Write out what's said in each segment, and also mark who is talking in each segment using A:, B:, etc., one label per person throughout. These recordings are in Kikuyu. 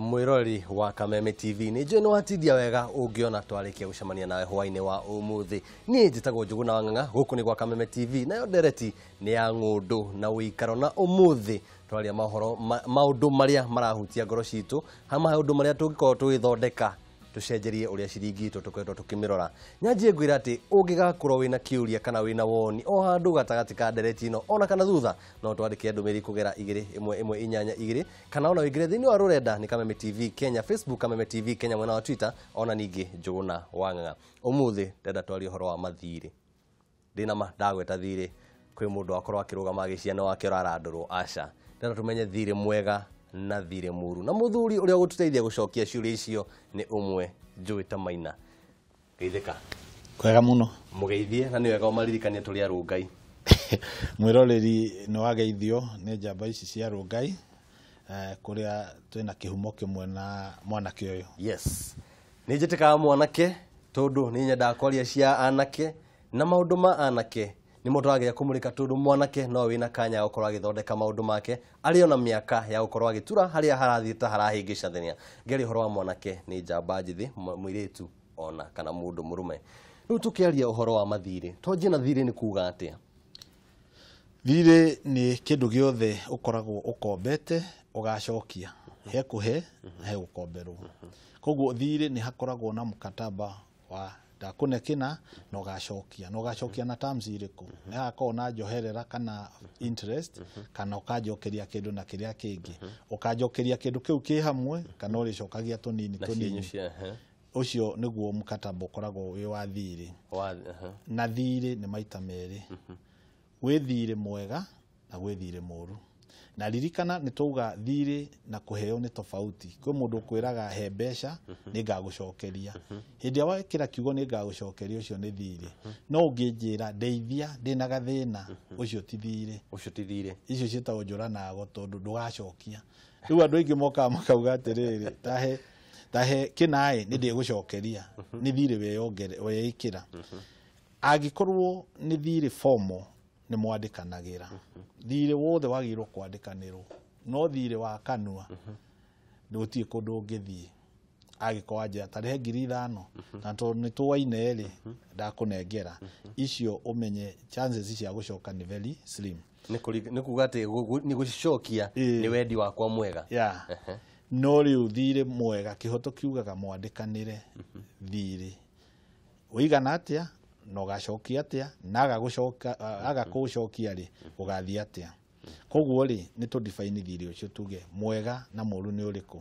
A: Mwĩroreri wa Kameme TV, nĩ njũĩ nĩ watindia wega ũngĩona twarĩkia gũcemania nawe hwainĩ wa ũmũthĩ. Niĩ njĩtagwo Njũgũna wa Ng'ang'a, gũkũ nĩ gwa Kameme TV, nayo ndereti nĩ ya ng'ũndũ na ũikaro, na ũmũthĩ twaria mohoro maũndũ marĩa marahutia ngoro citũ, ha maũndũ marĩa tũngĩkorwo tũgĩthondeka tũcenjerie ũrĩa ciringi itũ tũkoretwo tũkĩmĩrora. Nyanjie ngwĩra atĩ ũngĩgakorwo wĩna kĩũria kana wĩna woni o handũ gatagatĩ ka ndereti ĩno ona kana thutha, no twandĩke ndũmĩrĩri kũgera 21182, kana ona wĩingĩre thĩinĩ wa rũrenda nĩ Kameme TV Kenya Facebook, Kameme TV Kenya mwena wa Twitter, ona ningĩ Njũgũna wa Ng'ang'a. Ũmũthĩ ndĩrenda twarie ũhoro wa mathirĩ. Ndĩna ma ndagweta thirĩ kwĩ mũndũ akorwo akĩrũgama agĩciria nĩ wake ũrarandũrwo, aca. Ndĩrenda tũmenye thirĩ mwega na thirĩ mũru, na mũthuri ũrĩa ũgũtũteithia gũcokia ciũria icio nĩ ũmwe njũĩ ta Maina. Geithĩka.
B: Kwega mũno.
A: Mũgeithie, na nĩ wega ũmaririkanie tũrĩ arũngai.
B: Mwĩroreri nĩ wageithio nĩ njamba ici cia Rũngai, kũrĩa twĩna kĩhumo kĩmwe na mwanake ũyũ.
A: Yes, nĩ njĩtĩkaga mwanake tondũ nĩ nyendaga kwaria cia anake na maũndũ ma anake nĩmo tũrageria kũmũrĩka, tondũ mwanake no wĩna kanya ya gũkorwo agĩthondeka maũndũ make arĩ ona mĩaka ya gũkorwo agĩtura harĩa harathiĩ ta harahĩngĩcithania. Ngĩaria ũhoro wa mwanake nĩ njamba njĩthĩ, mũirĩtu ona kana mũndũ mũrũme. Rĩu tũkĩaria ũhoro wa mathirĩ, twanjie na thirĩ nĩ kuga atĩa?
B: Thirĩ nĩ kĩndũ gĩothe ũkoragwo ũkombete ũgacokia, he kũhe na he gũkomberwo. Koguo thirĩ nĩ hakoragwo na mkataba wa ndakũne kĩna na ũgacokia, na ũgacokia na terms irĩkũ, nĩ hagakorwo na njoherera kana interest, kana ũkanjokeria kĩndũ na kĩrĩa kĩngĩ, ũkanjokeria kĩndũ kĩu kĩ hamwe kana ũrĩcokagia tũnini
A: na
B: tũnini.
A: Cienyu cia ehe.
B: Ũcio nĩguo mkataba ũkoragwo wĩ wa thirĩ.
A: Wa ehe.
B: Na thirĩ nĩ maita merĩ, gwĩ thirĩ mwega na gwĩ thirĩ mũru. Na ririkana nĩ twauga thirĩ na kũheo nĩ tofauti. Kwĩ mũndũ ũkwĩraga he mbeca nĩ ngagũcokeria, hĩndĩ ĩrĩa wekĩra kiugo nĩ ngagũcokeria, ũcio nĩ thirĩ. No ũngĩnjĩra ndeithia ndĩna gathĩna, ũcio ti thirĩ.
A: Ũcio ti thirĩ.
B: Icio ciĩtagwo njũra nago, tondũ ndũgacokia. Rĩu andũ aingĩ mokaga makauga atĩrĩrĩ, tahe tahe kĩnaĩ nĩ ndĩgũcokeria, nĩ thirĩ weyĩkĩra. Angĩkorwo nĩ thirĩ formal, nĩ mwandĩkanagĩra. Thirĩ wothe wagĩrĩirwo kwandĩkanĩrwo, no thirĩ wa kanua gũtirĩ kũndũ ũngĩthiĩ. Angĩkorwo wanjĩra tarehe 5,000 na tondũ nĩ tũwaine rĩ, ndakũnengera icio, ũmenye chances cia gũcoka nĩ very slim.
A: Nĩ kuga atĩ nĩ gũcicokia nĩ wendi wakwa mwega.
B: Yeah. No rĩu thirĩ mwega, kĩhoto kiugaga mwandĩkanĩre thirĩ ũigana atĩa na ũgacokia atĩa, na aga gũcoka, aga kũũcokia rĩ, ũgathiĩ atĩa. Koguo rĩ, nĩ tũ define thirĩ ũcio, tuge mwega na mũru nĩ ũrĩkũ.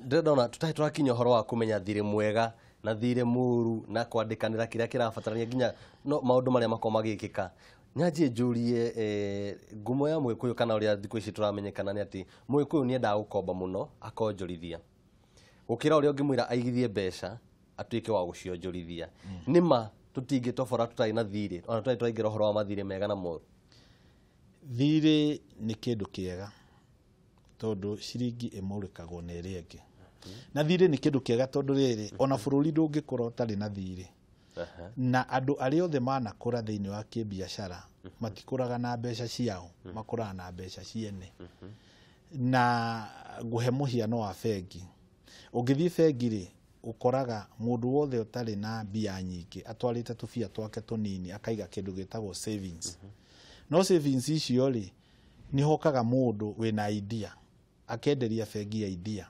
A: Ndĩrona tũtarĩ tũrakinya ũhoro wa kũmenya thirĩ mwega na thirĩ mũru na kwandĩkanĩra kĩrĩa kĩrabatarania nginya no maũndũ marĩa makoragwo magĩkĩka. Nyanjie njũrie, ngumo ya mũgĩkũyũ kana ũrĩa thikũ ici tũramenyekana nĩ atĩ mũgĩkũyũ nĩ endaga gũkomba mũno akonjorithia gũkĩra ũrĩa ũngĩmwĩra aigithie mbeca atuĩke wa gũcionjorithia. Nĩ ma tũtingĩtobora tũtarĩ na thirĩ, ona tũtarĩ tũraingĩra ũhoro wa mathirĩ mega na moru?
B: Thirĩ nĩ kĩndũ kĩega tondũ ciringi ĩmũrĩkagwo na ĩrĩa ĩngĩ, na thirĩ nĩ kĩndũ kĩega tondũ rĩrĩ, ona bũrũri ndũngĩkũra ũtarĩ na thirĩ. Na andũ arĩa othe manakũra thĩinĩ wa kĩbiacara matikũraga na mbeca ciao, makũraga na mbeca ciene. Na ngũhe mũhiano wa bengi. Ũngĩthiĩ bengi rĩ, ũkoraga mũndũ wothe ũtarĩ na mbia nyingĩ atwarĩte tũbia twake tũnini akaiga kĩndũ gĩtagwo savings. No savings icio rĩ, nĩ hokaga mũndũ wĩna idea akenderia bengi ya idea,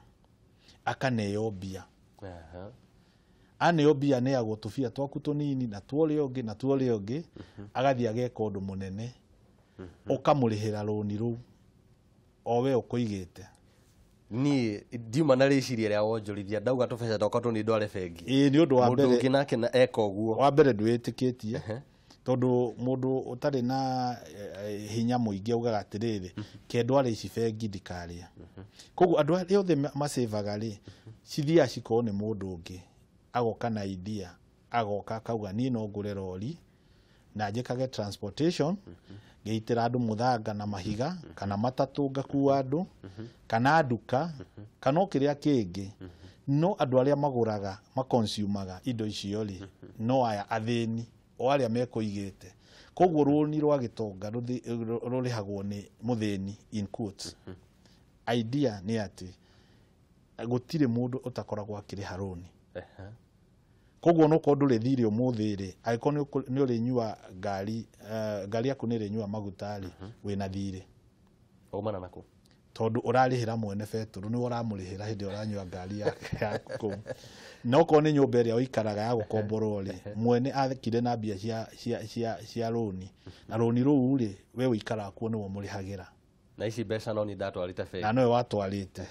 B: akaneo mbia. Aneo mbia, neagwo tũbia twaku tũnini na tuorĩa ũngĩ na tuorĩa ũngĩ, agathiĩ ageka ũndũ mũnene, ũkamũrĩhĩra rũni rũu o we ũkũigĩte.
A: Niĩ ndiuma na rĩciria rĩa wonjorithia, ndauga tũbeca twakwa tũnini ndware bengi.
B: Ĩĩ, nĩ ũndũ wa
A: mũndũ
B: mbere
A: ũngĩ nake na eka ũguo.
B: Wa mbere ndwĩtĩkĩtie, tondũ mũndũ ũtarĩ na hinya mũingĩ augaga atĩrĩrĩ, ke ndware ici bengi ndikarĩa. Koguo andũ arĩa othe macĩvaga rĩ, cithiaga cikorwo nĩ mũndũ ũngĩ agoka na idea, agoka akauga niĩ no ngũre rori na njĩkage transportation, ngĩitĩra andũ mũthanga na mahiga kana matatũ, ngakua andũ kana nduka kana o kĩrĩa kĩngĩ. No andũ arĩa magũraga makonsumaga indo icio rĩ, no aya athĩni o arĩa mekũigĩte. Koguo rũni rwa gĩtonga rũrĩhagwo nĩ mũthĩni in quotes. Idea nĩ atĩ Gũtirĩ mũndũ ũtakoragwo akĩrĩha rũni. Koguo no korwo ndũrĩ thirĩ ũmũthĩ rĩ, angĩkorwo nĩ ũrĩnyua ngari, ngari yaku nĩ ĩrĩnyua maguta rĩ, wĩna thirĩ.
A: Waumana naku?
B: Tondũ ũrarĩhĩra mwene betũrũ, nĩwe ũramũrĩhĩra hĩndĩ ĩrĩa ũranyua ngari yaku kũu. Na okorwo nĩ nyũmba ĩrĩa ũikaraga ya gũkomborwo rĩ, mwene akire na mbia cia rũni, na rũni rũu rĩ, we ũikaraga kuo nĩwe ũmũrĩhagĩra.
A: Na ici mbeca no niĩ ndatwarĩte bengi.
B: Na nowe watwarĩte.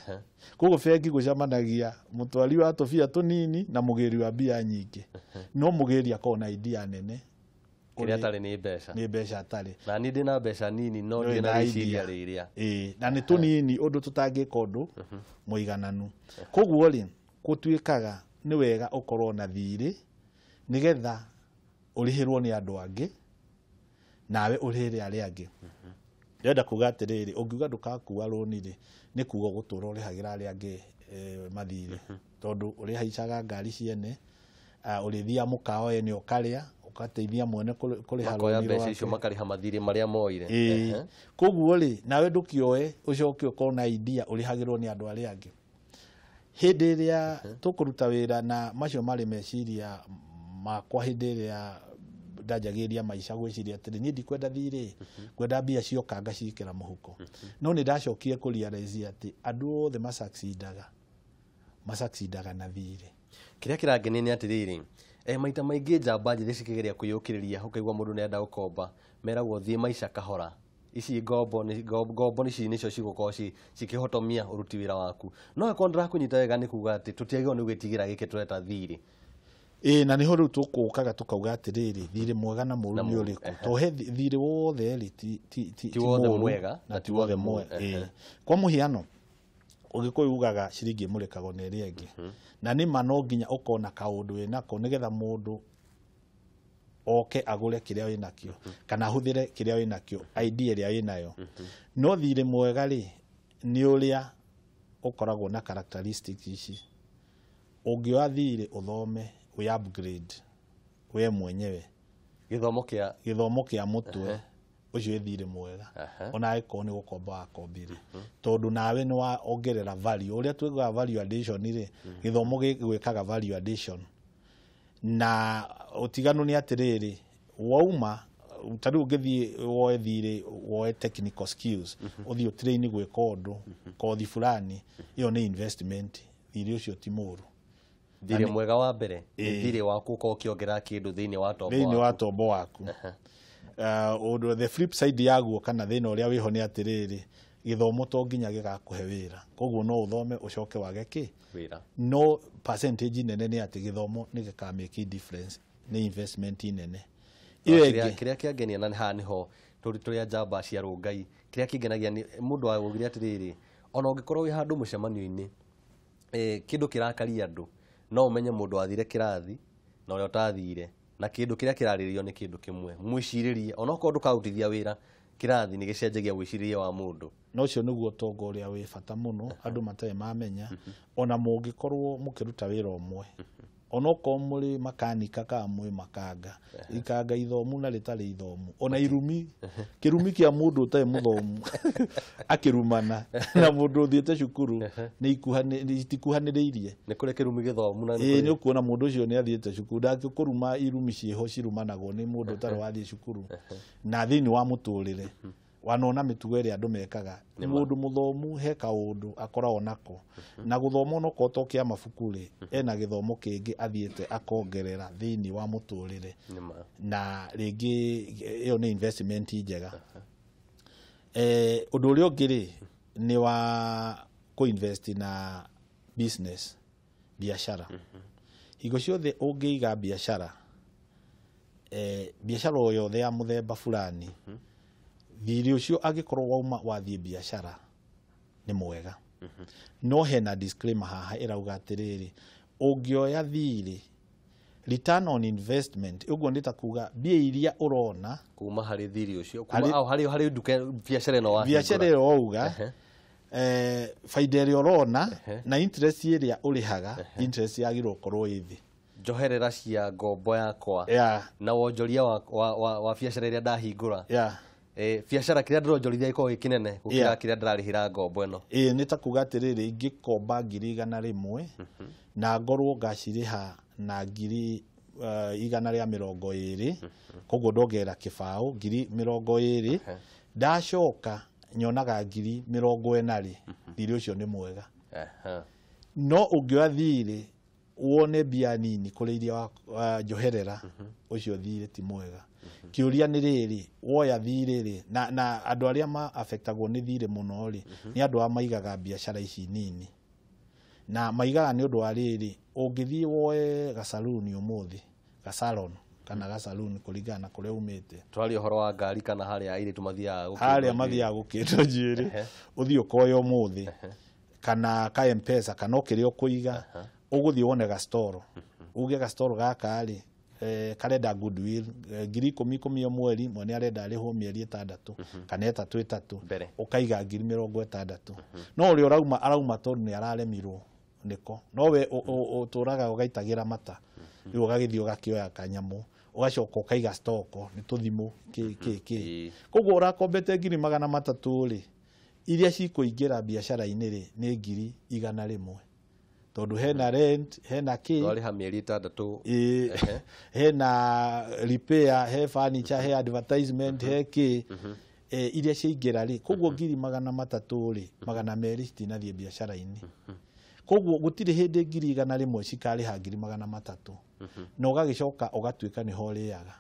B: Koguo bengi gũcemanagia mũtwari wa tũbia tũnini na mũgĩri wa mbia nyingĩ. No mũgĩri akoragwo na idea nene.
A: Kĩrĩa atarĩ nĩ mbeca.
B: Nĩ mbeca atarĩ.
A: Na niĩ ndĩna mbeca nini no
B: Ndũrĩ
A: ndĩ na
B: na
A: rĩciria
B: idea.
A: rĩrĩa.
B: Ĩĩ, na nĩ tũnini ũndũ tũtangĩka ũndũ mũigananu. Koguo rĩ, gũtuĩkaga nĩ wega ũkorwo na thirĩ nĩgetha ũrĩhĩrwo nĩ andũ angĩ nawe ũrĩhĩre arĩa angĩ. Ndĩrenda kuga atĩrĩrĩ, ũngiuga ndũgakua rũni rĩ, nĩ kuga ũgũtũra ũrĩhagĩra arĩa angĩ mathirĩ. Tondũ ũrĩhaicaga ngari ciene, ũrĩthiaga mũkawa ene ũkarĩa, ũgateithia mwene kũrĩha
A: Makoya
B: rũni
A: mbeca icio
B: rwake.
A: makarĩha mathirĩ marĩa moire.
B: Ĩĩ. Koguo rĩ, nawe ndũkĩoe ũcoke ũkorwo na idea ũrĩhagĩrwo nĩ andũ arĩa angĩ. Hĩndĩ ĩrĩa tũkũruta wĩra na macio marĩ meciria makwa hĩndĩ ĩrĩa ndanjagĩrĩria maica gwĩciria atĩrĩ, niĩ ndikwenda thirĩ, ngwenda mbia cioka ngaciĩkĩra mũhuko. No nĩ ndacokire kũ realize atĩ andũ othe masucceedaga na thirĩ.
A: Kĩrĩa kĩrangenia nĩ atĩrĩrĩ, maita maingĩ njamba njĩthĩ cikĩgeria kwĩyũkĩrĩria, ũkaigua mũndũ nĩarenda gũkomba, meragwo thiĩ maica kahora. Ici ngombo nĩ ngombo ici nĩcio cigũkorwo cikĩhotomia ũruti wĩra waku. No angĩkorwo ndĩrakũnyita wega nĩ kuga atĩ tũtiagĩrĩirwo nĩ gwĩtigĩra gĩkĩ tũreta thirĩ.
B: Ĩĩ, na nĩho rĩu tũkũkaga tũkauga atĩrĩrĩ, thirĩ mwega na mũũru nĩ ũrĩkũ? To he thirĩ wothe rĩ, ti
A: Ti wothe
B: mũũru
A: mwega
B: na ti wothe mwega. Ĩĩ. Kwa mũhiano, Ũgĩkũyũ ugaga ciringi ĩmũrĩkagwo na ĩrĩa ĩngĩ. Na nĩ ma no nginya ũkorwo na kaũndũ wĩnako nĩgetha mũndũ oke agũre kĩrĩa wĩnakĩo kana ahũthĩre kĩrĩa wĩnakĩo, idea ĩrĩa wĩnayo. No thirĩ mwega rĩ, nĩ ũrĩa ũkoragwo na characteristics ici. Ũngĩoya thirĩ ũthome, wĩ upgrade we mwenyewe.
A: Gĩthomo kĩa
B: gĩthomo kĩa mũtwe, ũcio wĩ thirĩ mwega. Ona angĩkorwo nĩ gũkomba wakombire. Tondũ nawe nĩ waongerera value. Ũrĩa twĩkaga value addition rĩ, gĩthomo gĩgwĩkaga value addition. Na ũtiganu nĩ atĩrĩrĩ, wauma ta rĩu ũngĩthiĩ woe thirĩ, woe technical skills, ũthiĩ ũtrain gwĩka ũndũ, kothi fulani, ĩyo nĩ investment, thirĩ ũcio ti mũũru.
A: Thirĩ mwega wa mbere nĩ thirĩ waku ũkorwo ũkĩongerera kĩndũ thĩinĩ wa tombo
B: thĩinĩ wa
A: waku.
B: tombo waku. Ũndũ the flip side yaguo kana thĩna ũrĩa wĩho nĩ atĩrĩrĩ, gĩthomo to nginya gĩgakũhe wĩra, koguo no ũthome ũcoke wage kĩ
A: wĩra.
B: No percentage nene nĩ atĩ gĩthomo nĩ gĩka make difference, nĩ investment nene. Ĩyo ĩngĩ
A: Kĩrĩa kĩangenia na haha nĩho tũrĩ a njamba cia rũngai, kĩrĩa kĩngenagia nĩ mũndũ augire atĩrĩrĩ, ona ũngĩkorwo wĩ handũ mũcemanio-inĩ, kĩndũ kĩrakaria andũ, no ũmenye mũndũ wathire kĩrathi na ũrĩa ũtathire, na kĩndũ kĩrĩa kĩrarĩrĩrio nĩ kĩndũ kĩmwe. Mwĩcirĩrie, onokorwo ndũkarutithia wĩra, kĩrathi nĩ gĩcenjagia mwĩcirĩrie wa mũndũ.
B: Na ũcio nĩguo ũtonga ũrĩa wĩ bata mũno andũ matarĩ mamenya, ona mũngĩkorwo mũkĩruta wĩra ũmwe, onokorwo mũrĩ makanika kana mwĩ makanga, ikanga ithomu na rĩtarĩ ithomu, ona irumi, kĩrumi kĩa mũndũ ũtarĩ mũthomu akĩrumana na mũndũ ũthiĩte cukuru nĩ itikuhanĩrĩirie.
A: Nĩ kũrĩ kĩrumi gĩthomu na nĩ
B: Ĩĩ,
A: kũrĩ
B: nĩ ũkuona mũndũ ũcio nĩ athiĩte cukuru, ndangĩkũruma irumi ciĩho cirumanagwo nĩ mũndũ ũtarĩ wathiĩ cukuru. Na thĩinĩ wa mũtũrĩre wanona mĩtugo ĩrĩa andũ mekaga, mũndũ mũthomu he kaũndũ akoragwo nako, na gũthoma onokorwo to kĩa mabuku rĩ, ena gĩthomo kĩngĩ athiĩte akongerera thĩinĩ wa mũtũrĩre, na rĩngĩ ĩyo nĩ investment njega. Ũndũ ũrĩa ũngĩ rĩ, nĩ wa kũ-invest na business, biashara. Hingo ciothe ũngĩiga biashara, biashara o yothe ya mũthemba fulani, thirĩ ũcio angĩkorwo wauma wathiĩ biashara nĩ mwega. No hena disclaimer haha ĩrauga atĩrĩrĩ, ũngĩoya thirĩ, return on investment, ũguo nĩ ta kuga mbia iria ũrona
A: kuma harĩ thirĩ ũcio, kuma harĩ nduka biashara ĩno wahingũra.
B: Biashara ĩyo wauga, baida ĩrĩa ũrona na interest ĩrĩa ũrĩhaga, interest yagĩrĩirwo gũkorwo ĩ thĩ.
A: Njoherera cia ngombo yakwa na wonjoria wa biashara ĩrĩa ndahingũra. Biacara kĩrĩa ndĩronjorithia gĩkoragwo gĩ kĩnene gũkĩra kĩrĩa ndĩrarĩhĩra ngombo ĩno.
B: Ĩĩ, nĩ ta kuga atĩrĩrĩ, ingĩkomba 100,000 na ngorwo ngacirĩha na 120,000, koguo ndongerera kĩbaũ 20,000, ndacoka nyonaga 40,000 rĩ, thirĩ ũcio nĩ mwega. No ũngĩoya thirĩ wone mbia nini kũrĩ iria njoherera, ũcio thirĩ ti mwega. Kĩũria nĩ rĩrĩ, woya thirĩ rĩ, na andũ arĩa ma affectagwo nĩ thirĩ mũno rĩ, nĩ andũ arĩa maigaga biacara ici nini. Na maigaga nĩ ũndũ wa rĩrĩ, ũngĩthiĩ woe gacaruni ũmũthĩ, gasalon kana gacaruni kũringana na kũrĩa umĩte.
A: Twaria ũhoro wa ngari kana harĩa airĩtu mathiaga gũkĩndwo
B: harĩa
A: njuĩrĩ.
B: Mathiaga gũkĩndwo njuĩrĩ, ũthiĩ ũkoe ũmũthĩ kana ka M-Pesa kana o kĩrĩa ũkũiga, ũgũthiĩ wone gastoro, uge gastoro gaka rĩ, karenda goodwill 10,000 o mweri, mwene arenda arĩhwo mĩeri 6 kana 3
A: Mbere.
B: Ũkaiga 60,000. No ũrĩa ũrauma arauma tondũ nĩ araremirwo nĩko, no we ũtũraga ũgaitagĩra mata, rĩu ũgagĩthiĩ ũgakĩoya kanyamũ, ũgacoka ũkaiga stoko nĩ tũthimũ kĩ kĩ kĩ. Koguo ũrakombete 300,000 rĩ, iria cikũingĩra biacara-inĩ rĩ nĩ 100,000, tondũ hena rent, hena kĩ.
A: Twarĩha mĩeri 6.
B: Ĩĩ, hena repair, he furniture, he advertisement, he kĩ, iria ciaingĩra rĩ, koguo 300,000 rĩ, 200 citinathiĩ biacara-inĩ. Koguo gũtirĩ hĩndĩ 100,000 cikarĩha 300,000, na ũgagĩcoka ũgatuĩka nĩho ũrĩaga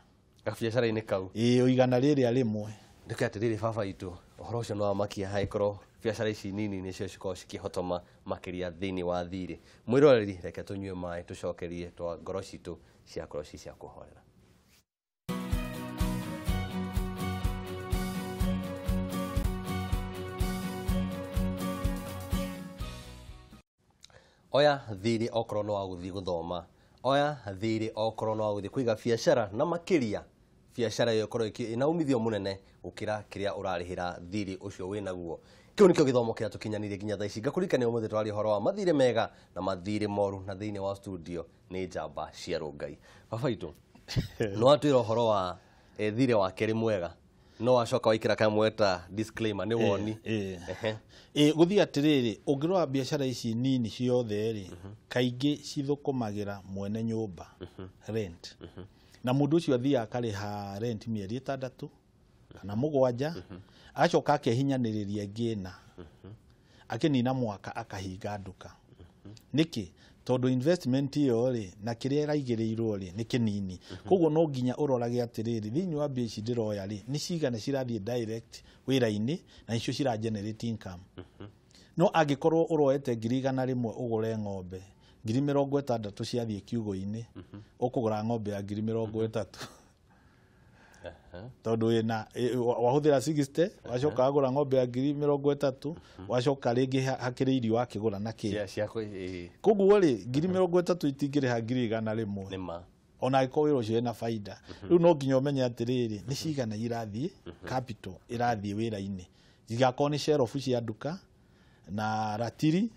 A: gabiacara-inĩ kau.
B: Ĩĩ, 100,000.
A: Ndĩke atĩrĩrĩ, baba itũ, ũhoro ũcio no wamakia hangĩkorwo biacara ici nini nĩcio cikoragwo cikĩhotoma makĩria thĩinĩ wa thirĩ. Mwĩroreri, reke tũnyue maĩ tũcokerie twa ngoro citũ ciakorwo ci cia kũhorera. Oya thirĩ okorwo nĩ wa gũthiĩ gũthoma, oya thirĩ okorwo nĩ wa gũthiĩ kũiga biacara, na makĩria biacara ĩyo ĩkorwo ĩna umithio mũnene gũkĩra kĩrĩa ũrarĩhĩra thirĩ ũcio wĩnaguo. Kĩu nĩkĩo gĩthomo kĩrĩa tũkinyanĩirie nginya thaa ici. Ngakũririkania ũmũthĩ twaria ũhoro wa mathirĩ mega na mathirĩ moru, na thĩinĩ wa studio nĩ njamba cia Rũngai. Baba itũ, nĩ watwĩra ũhoro wa thirĩ wa kerĩ mwega, no wacoka waikĩra kamwe ta disclaimer nĩ woni.
B: Ĩ gũthiĩ atĩrĩrĩ, ũngĩrora biacara ici nini ciothe rĩ, kaingĩ cithũkũmagĩra mwene nyũmba rent, na mũndũ ũcio athiaga akarĩha rent mĩeri 6 kana 7, agacoka akehinyanĩrĩria ĩngĩ 4, akĩnina mwaka akahinga nduka. Nĩkĩ? Tondũ investment ĩyo rĩ, na kĩrĩa ĩraigĩrĩirwo rĩ, nĩ kĩnini. Koguo no nginya ũrorage atĩrĩrĩ, thĩinĩ wa mbia ici ndĩroya rĩ, nĩ cigana cirathiĩ direct wĩra-inĩ na nĩcio cira generate income. No angĩkorwo ũroete 100,000 ũgũre ng'ombe, 60,000 ciathiĩ kiugũ-inĩ, ũkũgũra ng'ombe ya 30,000, tondũ wĩna wahũthĩra 60, wacoka wagũra ng'ombe ya 30,000, wacoka rĩngĩ hakĩrĩ irio wakĩgũra na kĩ. Koguo rĩ, 30,000 itingĩrĩha 100,000.
A: Nĩ ma.
B: Ona angĩkorwo wĩra ũcio wĩna baida. Rĩu no nginya ũmenye atĩrĩrĩ, nĩ cigana irathiĩ capital ĩrathiĩ wĩra-inĩ, cigakorwo nĩ shelf cia nduka na ratiri.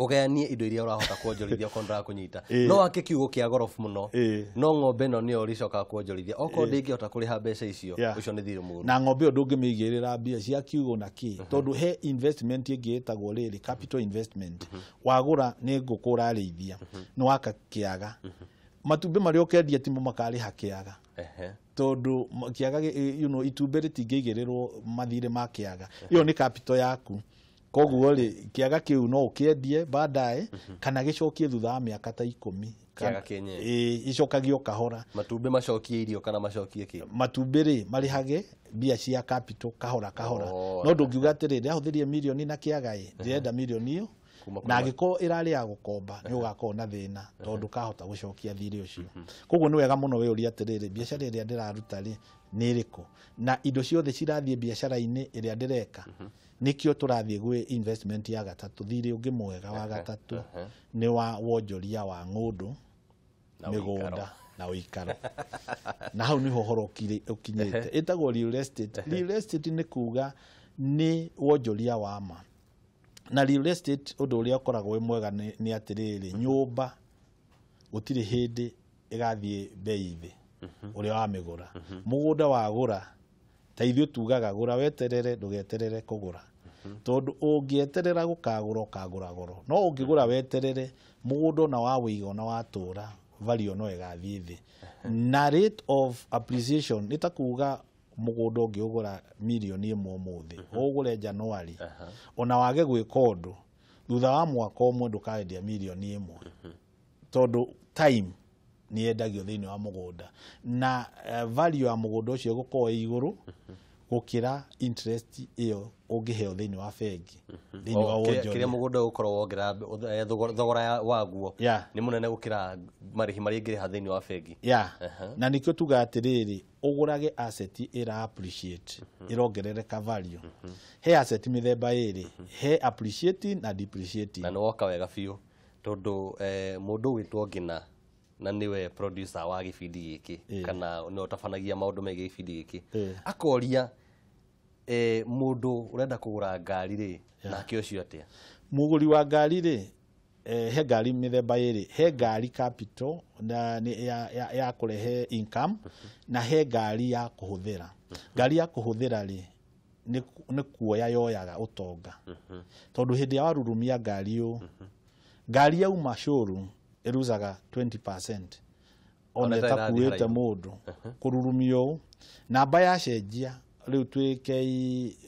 A: Ũgayanie indo iria ũrahota kuonjorithia okorwo ndĩrakũnyita. No wake kiugo kĩa goro mũno, no ng'ombe ĩno nĩyo ũrĩcokaga kuonjorithia okorwo ndĩngĩhota kũrĩha mbeca icio. Ũcio nĩ thirĩ mũũru.
B: Na ng'ombe ĩyo ndũngĩmĩigĩrĩra mbia cia kiugo na kĩ, tondũ he investment ĩngĩ ĩtagwo rĩrĩ capital investment. Wagũra nĩ ngũkũ ũrarĩithia, nĩ waka kĩaga, matumbĩ marĩa ũkendia timo makarĩha kĩaga, tondũ kĩaga itumbĩ rĩtingĩigĩrĩrwo mathirĩ ma kĩaga. Ĩyo nĩ capital yaku. Koguo rĩ, kĩaga kĩu no ũkĩendie baadaye kana gĩcokie thutha wa mĩaka ta 10.
A: Kĩaga kĩenyewe.
B: Ĩĩ, icokagio kahora.
A: Matumbĩ macokie irio kana macokie kĩ?
B: Matumbĩ rĩ, marĩhage mbia cia capital kahora kahora. No ndũngiuga atĩrĩ, ndĩrahũthĩrire mirioni na kĩaga ĩ, ndĩrenda mirioni ĩyo.
A: Kuma
B: Na angĩkorwo ĩrarĩ ya gũkomba, nĩ ũgakorwo na thĩna tondũ ndũkahota gũcokia thirĩ ũcio. Koguo nĩ wega mũno wĩyũrie atĩrĩrĩ, biacara ĩrĩa ndĩraruta rĩ nĩ ĩrĩkũ, na indo ciothe cirathiĩ biacara-inĩ ĩrĩa ndĩreka? Nĩkĩo tũrathiĩ gwĩ investment ya gatatũ. Thirĩ ũngĩ mwega wa gatatũ nĩ wa wonjoria wa ng'ũndũ,
A: Na
B: mĩgũnda
A: ũikaro.
B: Na ũikaro. Na hau niho ũhoro ũkinyĩte. Ĩtagwo real estate. Real estate nĩ kuga nĩ wonjoria wa ma. Na real estate, ũndũ ũrĩa ũkoragwo wĩ mwega nĩ atĩrĩrĩ, nyũmba gũtirĩ hĩndĩ ĩgathiĩ bei thĩ ũrĩa wamĩgũra. Mũgũnda wagũra Ta ithuĩ tugaga gũra weterere, ndũgeterere kũgũra, tondũ ũngĩeterera gũkagũra ũkagũra goro, no ũngĩgũra weterere mũgũnda ona wa wĩiga ona watũra value no ĩgathiĩ thĩ. Na rate of appreciation nĩ ta kuga mũgũnda ũngĩũgũra 1 million ũmũthĩ, ũgũre January, ona wage gwĩka ũndũ, thutha wa mwaka ũmwe ndũkaendia 1 million, tondũ time nĩ yendagio thĩinĩ wa mũgũnda na value ya mũgũnda ũcio ĩgũkorwo ĩ igũrũ gũkĩra interest ĩyo ũngĩheo thĩinĩ wa bengi, thĩinĩ wa
A: Kĩrĩa
B: wonjoria.
A: Mũgũnda ũgũkorwo wongerera thogora waguo nĩ mũnene gũkĩra marĩhi marĩa ingĩrĩha thĩinĩ wa bengi.
B: Na nĩkĩo tugaga atĩrĩrĩ, ũgũrage asset ĩra appreciate, ĩrongerereka value. He asset mĩthemba ĩrĩ, he appreciating na depreciating.
A: Na nĩ woka wega biũ, tondũ mũndũ ũgwĩtwo Ngina na nĩwe producer wa gĩbindi gĩkĩ kana nĩwe ũtabanagia maũndũ megiĩ gĩbindi gĩkĩ, akoria mũndũ ũrenda kũgũra ngari rĩ, nake ũcio atĩa?
B: Mũgũri wa ngari rĩ, he ngari mĩthemba ĩrĩ. He ngari capital na nĩ ya kũrehe income, na he ngari ya kũhũthĩra. Ngari ya kũhũthĩra rĩ, nĩ kuoya yoyaga ũtonga, tondũ hĩndĩ ya warurumia ngari ũũ, ngari yauma showroom ĩruzaga 20% ona
A: Ona ĩtarĩ ĩrathiĩ
B: ĩtakuĩte
A: haraihu.
B: Mũndũ kũrurumia ũũ, namba yacenjia rĩu twĩ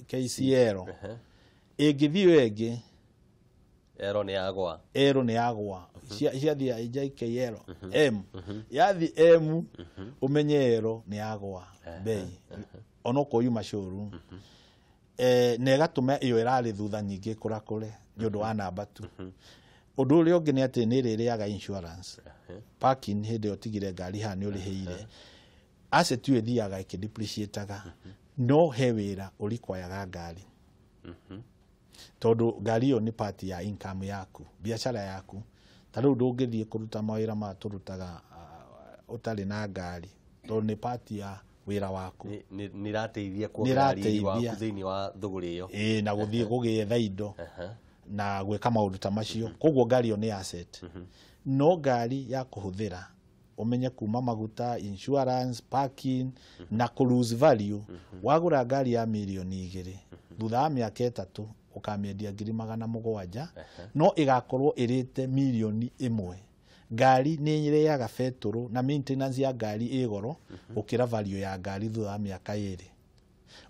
B: KCL, ĩngĩthiĩ ĩyo ĩngĩ.
A: Ero nĩ yagwa.
B: Ero nĩ yagwa. Ciathiĩ JKL M, yathiĩ M, ũmenye ero nĩ yagwa bei onokorwo yuma showroom, na ĩgatũma ĩyo ĩrarĩ thutha nyingĩ kũrakũre nĩ ũndũ wa namba tu. Ũndũ ũrĩa ũngĩ nĩ atĩ nĩ ĩrĩrĩaga insurance, parking, hĩndĩ ĩyo ũtigire ngari haha nĩ ũrĩhĩire. Asset ĩyo ĩthiaga ĩkĩdepreciataga, no he wĩra ũrikwayaga ngari, tondũ ngari ĩyo nĩ part ya income yaku, biacara yaku. Ta rĩu ndũngĩthiĩ kũruta mawĩra maya tũrutaga ũtarĩ na ngari, tondũ nĩ part ya wĩra waku.
A: Nĩ ĩrateithia kuongerera riri waku
B: Nĩ ĩrateithia.
A: thĩinĩ wa thũgũrĩ ĩyo.
B: Ĩĩ, na gũthiĩ gũgĩetha indo na gwĩka maũndũ ta macio. Koguo ngari ĩyo nĩ asset, no ngari ya kũhũthĩra, ũmenye kuma maguta, insurance, parking na kũ lose value. Wagũra ngari ya 2 million, thutha wa mĩaka 3 ũkamĩendia 700,000, no ĩgakorwo ĩrĩte 1 million. Ngari nĩ ĩrĩaga betũrũ na maintenance ya ngari ĩ goro gũkĩra value ya ngari thutha wa mĩaka 2.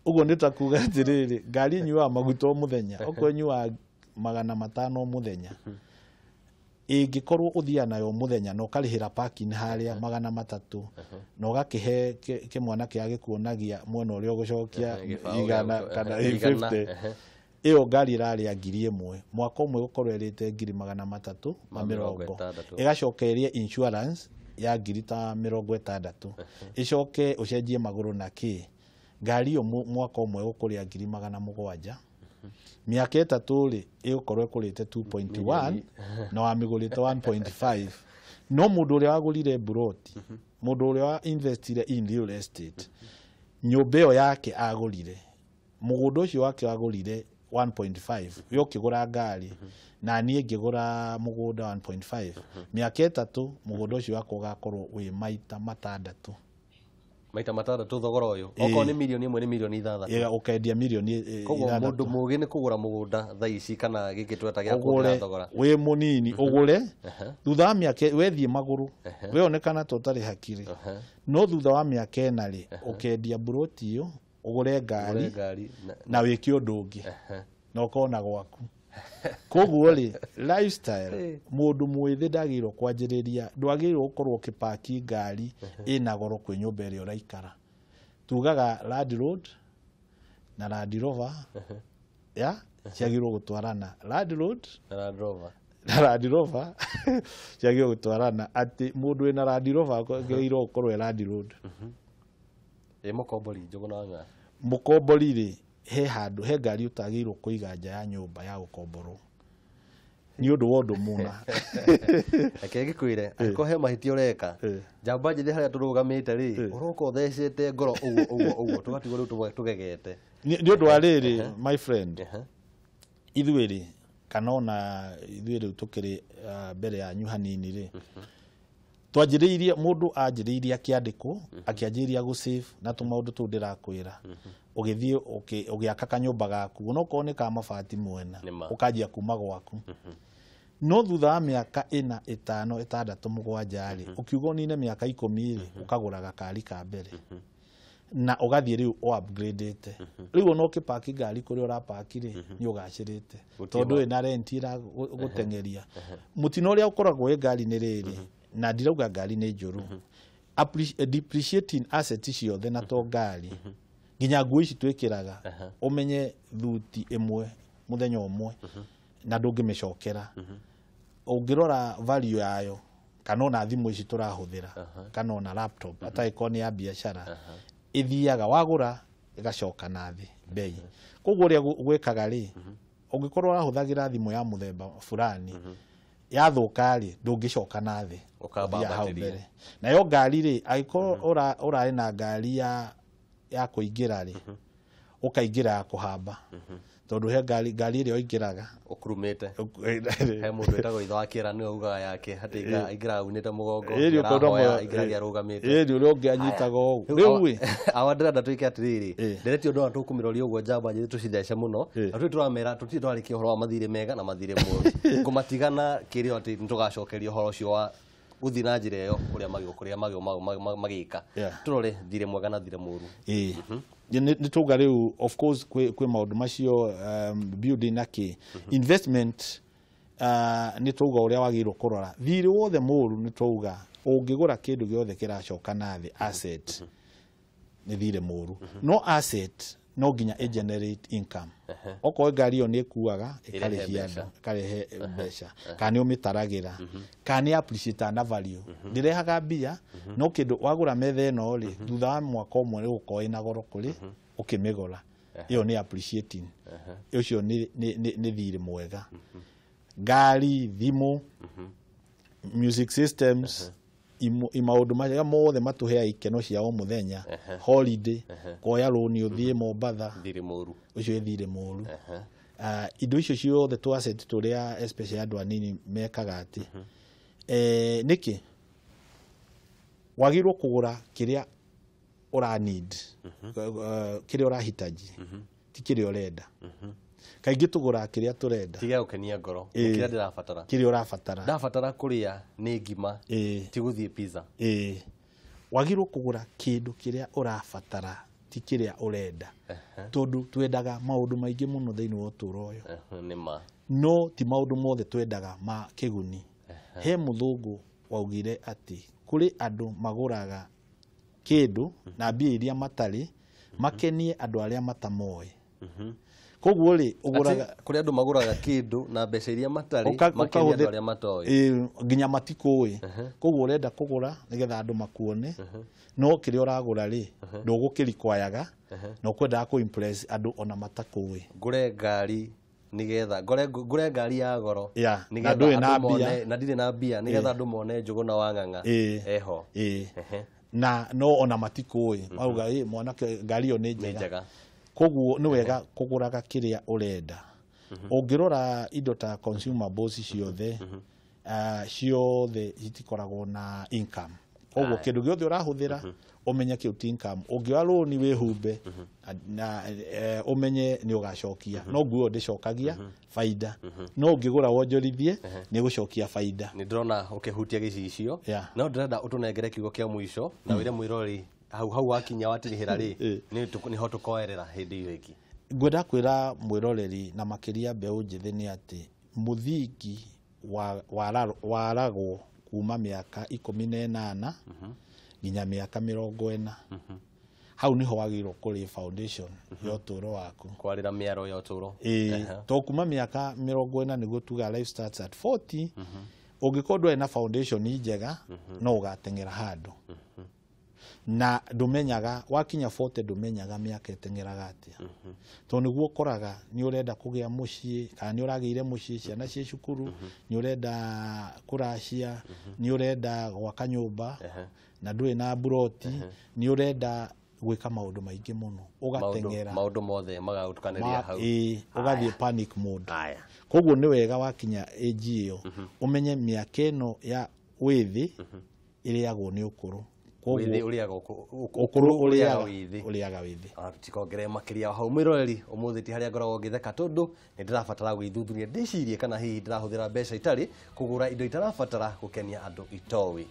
B: Ũguo nĩ ta kuga atĩrĩrĩ, ngari ĩnyuaga maguta o mũthenya, okorwo ĩnyuaga 500 o mũthenya, ĩngĩkorwo ũthiaga nayo o mũthenya na ũkarĩhĩra parking harĩa 300, na ũgakĩhe kĩmwana kĩrĩa gĩkuonagia mwena ũrĩa ũgũcokia
A: gĩbaũ
B: igana
A: gĩa
B: kana
A: igana,
B: 50, ĩyo ngari ĩrarĩa 1,000 mwaka ũmwe, gũkorwo ĩrĩte 360
A: Ma
B: mĩrongo
A: 60.
B: Ĩgacoka ĩrĩe insurance ya 60,000, ĩcoke ũcenjie magũrũ na kĩ. Ngari ĩyo mwaka ũmwe gũkũrĩa 700,000. Mĩaka 3 rĩ, ĩgũkorwo ĩkũrĩte 2.1 na wamĩgũrĩte 1.5. No mũndũ ũrĩa wagũrire mburoti, mũndũ ũrĩa wa investire in real estate, nyũmba ĩyo yake agũrire, mũgũnda ũcio wake wagũrire 1.5, we ũkĩgũra ngari na niĩ ngĩgũra mũgũnda 1.5, mĩaka 3 mũgũnda ũcio wakwa ũgakorwo wĩ maita matandatũ.
A: Maita matandatũ thogora ũyũ. Okorwo nĩ 1 million nĩ 6 million.
B: Ũkendia mirioni
A: Koguo
B: ithathatũ.
A: Mũndũ mũgĩ nĩ kũgũra mũgũnda thaa ici kana gĩkĩ tweta gĩa kuongerera
B: Ũgũre
A: thogora.
B: Wĩ mũnini, ũgũre, thutha wa mĩaka wethiĩ magũrũ, weonekana ta ũtarĩ hakiri, no thutha wa mĩaka 4 rĩ, ũkendia mburoti ĩyo ũgũre ngari.
A: Ũgũre ngari
B: Na wĩke ũndũ ũngĩ na ũkona gwaku. Koguo rĩ, lifestyle, mũndũ mwĩthĩ ndagĩrĩirwo kwanjĩrĩria, ndwagĩrĩirwo gũkorwo ũkĩpaki ngari ĩna goro kwĩ nyũmba ĩrĩa ũraikara. Tugaga Land Road na Land Rover ya ciagĩrĩirwo gũtwarana. Land Road
A: na Land Rover.
B: Na Land Rover ciagĩrĩirwo gũtwarana, atĩ mũndũ wĩna Land Rover agĩrĩirwo gũkorwo e Land Road.
A: Ĩ mũkombori, Njũgũna wa Ng'a?
B: Mũkombori rĩ, he handũ he ngari ũtagĩrĩirwo kũiga nja ya nyũmba ya gũkomborwo nĩ ũndũ wa ũndũ mũna.
A: Reke ngĩkwĩre, angĩkorwo he mahĩtia ũreka, njamba njĩthĩ harĩa tũrũgamĩte rĩ, ũroka ũthecete ngoro ũguo ũguo ũguo, tũgatigwo rĩu tũgegete.
B: Nĩ ũndũ wa rĩrĩ, my friend, ithuĩ rĩ, kana ona ithuĩ rĩu tũkĩrĩ mbere yanyu hanini rĩ, Twanjĩrĩirie mũndũ anjĩrĩirie akĩandĩkwo, akĩanjĩrĩria gũ save na tũmaũndũ tũu ndĩrakwĩra, ũgĩthiĩ ũgĩaka kanyũmba gaku, onokorwo nĩ ka mabati mwena,
A: Nĩma.
B: ũkanjia kuma gwaku. No thutha wa mĩaka 4, 5, 6, 7 rĩ, ũkiuga ũnine mĩaka 10 rĩ, ũkagũra gakari ka mbere na ũgathiĩ rĩu o upgradĩte. Rĩu ona ũkĩpaki ngari kũrĩa ũrapaki rĩ, nĩ ũgacĩrĩte tondũ wĩna rent ĩragũteng'eria. Mũtino ũrĩa ũkoragwo wĩ ngari nĩ rĩrĩ, na ndirauga ngari nĩ njũru, depreciating asset ciothe na to ngari, nginya nguo ici twĩkĩraga, ũmenye thuti ĩmwe mũthenya ũmwe na ndũngĩmĩcokera. Ũngĩrora value yayo, kana ona thimũ ici tũrahũthĩra, kana ona laptop atagĩkorwo nĩ ya biacara, ĩthiaga wagũra ĩgacoka na thĩ bei. Koguo ũrĩa gwĩkaga rĩ, ũngĩkorwo ũrahũthagĩra thimũ ya mũthemba fulani, yathũka rĩ, ndũngĩcoka na thĩ,
A: Ũkamba
B: ũthiaga hau
A: ambatĩria.
B: mbere. Nayo ngari rĩ, angĩkorwo ũrarĩ na ngari ya kũingĩra rĩ, ũkaingĩra ya kũhamba, tondũ he ngari ĩrĩa ũingĩraga
A: ũkurumĩte. He mũndũ wĩtagwo ithe wa kĩera, nĩwe ugaga yake atĩ aingĩraga aunĩte mũgongo,
B: Ĩni ũkona
A: arahoya aingĩragia arũgamĩte.
B: Ĩni ũrĩa ũngĩ anyitaga ũũ. Rĩu ĩ
A: Awa ndĩrenda twĩke atĩrĩrĩ,
B: Ĩ.
A: ndereti ũndũ wa tũkũmĩroria ũguo njamba njĩthĩ tũcithece mũno, na tũrĩ tũramera tũtirĩ twarĩkia ũhoro wa mathirĩ mega na mathirĩ moru. Ngũmatigana kĩrĩo atĩ nĩtũgacokeria ũhoro ũcio wa gũthiĩ na njĩra ĩyo ũrĩa magĩũkũrĩa magĩka. Tũrore thirĩ mwega na thirĩ mũru.
B: Ĩĩ, nĩ tauga rĩu of course kwĩ maũndũ macio, building na kĩ investment, nĩ twauga ũrĩa wagĩrĩirwo kũrora thirĩ wothe mũru. Nĩ twauga ũngĩgũra kĩndũ gĩothe kĩracoka na thĩ, asset, nĩ thirĩ mũru. No asset no nginya ĩ generate income. Okorwo ngari ĩyo nĩ ĩkuaga ĩkarĩhia
A: mbeca.
B: andũ, ĩkarehe mbeca, kana nĩ ũmĩtaragĩra, kana nĩ appreciate na value, ndĩrehaga mbia. No kĩndũ wagũra metha ĩno rĩ, thutha wa mwaka ũmwe ĩgũkorwo ĩna goro kũrĩ ũkĩmĩgũra. Ĩyo nĩ appreciating, ũcio nĩ thirĩ mwega. Ngari, thimũ, music systems, maũndũ marĩa mothe matũheaga ikeno cia o mũthenya, holiday, kuoya rũni ũthiĩ Mombatha,
A: Thirĩ mũru.
B: Ũcio ĩ thirĩ mũru. Indo icio ciothe tũ asset tũrĩa especially andũ anini mekaga atĩ, nĩkĩ wagĩrĩirwo kũgũra kĩrĩa ũra need, kĩrĩa ũrahitaji, ti kĩrĩa ũrenda. Kaingĩ tũgũraga kĩrĩa tũrenda.
A: Tiga gũkenia ngoro, nĩ kĩrĩa ndĩrabatara.
B: Kĩrĩa ũrabatara.
A: Ndabatara kũrĩa nĩ ngima, ti gũthiĩ pizza.
B: Ĩĩ, wagĩrĩirwo kũgũra kĩndũ kĩrĩa ũrabatara, ti kĩrĩa ũrenda, tondũ twendaga maũndũ maingĩ mũno thĩinĩ wa ũtũũro ũyũ.
A: Nĩ ma.
B: No ti maũndũ mothe twendaga ma kĩguni. He mũthũngũ waugire atĩ kũrĩ andũ magũraga kĩndũ na mbia iria matarĩ, makenie andũ arĩa matamoĩ. Koguo rĩ, ũgũraga
A: Atĩ kũrĩ andũ magũraga kĩndũ na mbeca iria matarĩ, makenie andũ arĩa matoĩ.
B: Ĩĩ, nginya matikũĩ. Koguo ũrenda kũgũra nĩgetha andũ makuone, no kĩrĩa ũragũra rĩ, ndũgũkĩrikwayaga, na ũkwendaga kũ impress andũ ona matakũĩ.
A: Ngũre ngari nigetha ngũre ngari ya goro
B: na
A: nĩgetha
B: ndũrĩ na
A: andũ mone
B: mbia.
A: Na ndirĩ na mbia, nĩgetha andũ mone Njũgũna wa Ng'ang'a eho.
B: Na no ona matikũĩ, mauga ĩ mwanake ngari ĩyo nĩ
A: Nĩ
B: njega.
A: njega.
B: Koguo nĩ wega kũgũraga kĩrĩa ũrenda. Ũngĩrora indo ta consumables ciothe, ciothe citikoragwo na income. Koguo kĩndũ gĩothe ũrahũthĩra, ũmenye kĩu ti income. Ũngĩoya rũni wĩhumbe na ũmenye nĩ ũgacokia, no nguo ĩyo ndĩcokagia baida. No ũngĩgũra wonjorithie, nĩ ĩgũcokia baida.
A: Nĩ ndĩrona ũkĩhutia gĩcicio, no ndĩrenda ũtũnengere kiugo kĩa mũico na wĩre mwĩroreri hau hau wakinya watirihĩra rĩ, nĩho tũkoerera hĩndĩ ĩyo ĩngĩ.
B: Ngwenda kwĩra mwĩroreri na makĩria mbeũ njĩthĩ nĩ atĩ mũthingi waragwo kuma mĩaka 18 nginya mĩaka 40. Hau nĩho wagĩrĩirwo kũrĩ foundation ya ũtũũro waku.
A: Kwarĩra mĩaro ya ũtũũro.
B: Ĩĩ, to kuma mĩaka 40 nĩguo tuga life starts at 40. Ũngĩkorwo ndũrĩ na foundation njega, no ũgateng'era handũ na ndũmenyaga wakinya 40, ndũmenyaga mĩaka ĩteng'eraga atĩa, tondũ nĩguo ũkoraga nĩ ũrenda kũgĩa mũciĩ, kana nĩ ũragĩire mũciĩ, ciana ciĩ cukuru, nĩ ũrenda kũracia, nĩ ũrenda gwaka nyũmba na ndũrĩ na mburoti, nĩ ũrenda gwĩka maũndũ maingĩ mũno, ũgateng'era.
A: Maũndũ mothe magagũtukanĩria hau.
B: Ĩĩ, ũgathiĩ panic mode. Koguo nĩ wega wakinya age ĩyo ũmenye mĩaka ĩno ya wĩthĩ. ĩrĩagwo nĩ ũkũrũ.
A: Wĩthĩ
B: Koguo
A: ũrĩaga
B: ũkũrũ
A: ũrĩaga
B: ũrĩaga
A: wĩthĩ.
B: Ũrĩaga wĩthĩ.
A: Ona tutikongerere makĩria hau, mwĩroreri, ũmũthĩ ti harĩa ngoragwo ngĩtheka, tondũ nĩ ndĩrabatara gwĩthuthuria ndĩcirie kana hihi ndĩrahũthĩra mbeca itarĩ kũgũra indo itarabatara gũkenia andũ itoĩ.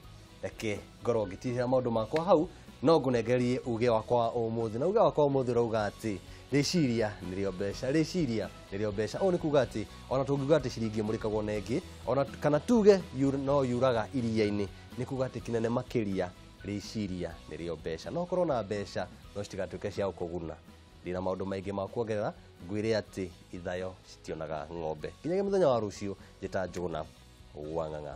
A: Reke ngorwo ngĩtihĩra maũndũ makwa hau, no ngũnengerie uge wakwa wa ũmũthĩ, na uge wakwa wa ũmũthĩ ũrauga atĩ rĩciria nĩrĩo mbeca, rĩciria nĩrĩo mbeca. Ũũ nĩ kuga atĩ ona tũngiuga atĩ ciringi ĩmũrĩkagwo na ĩngĩ, ona kana tuge no yuraga iria-inĩ, nĩ kuga atĩ kĩnene makĩria rĩciria nĩrĩo mbeca. No ũkorwo na mbeca no citigatuĩke cia gũkũguna. Ndina maũndũ maingĩ ma kuongerera, ngwĩre atĩ ithayo citionaga ng'ombe. Nginyagia mũthenya wa rũciũ, njĩta Njũgũna wa Ng'ang'a.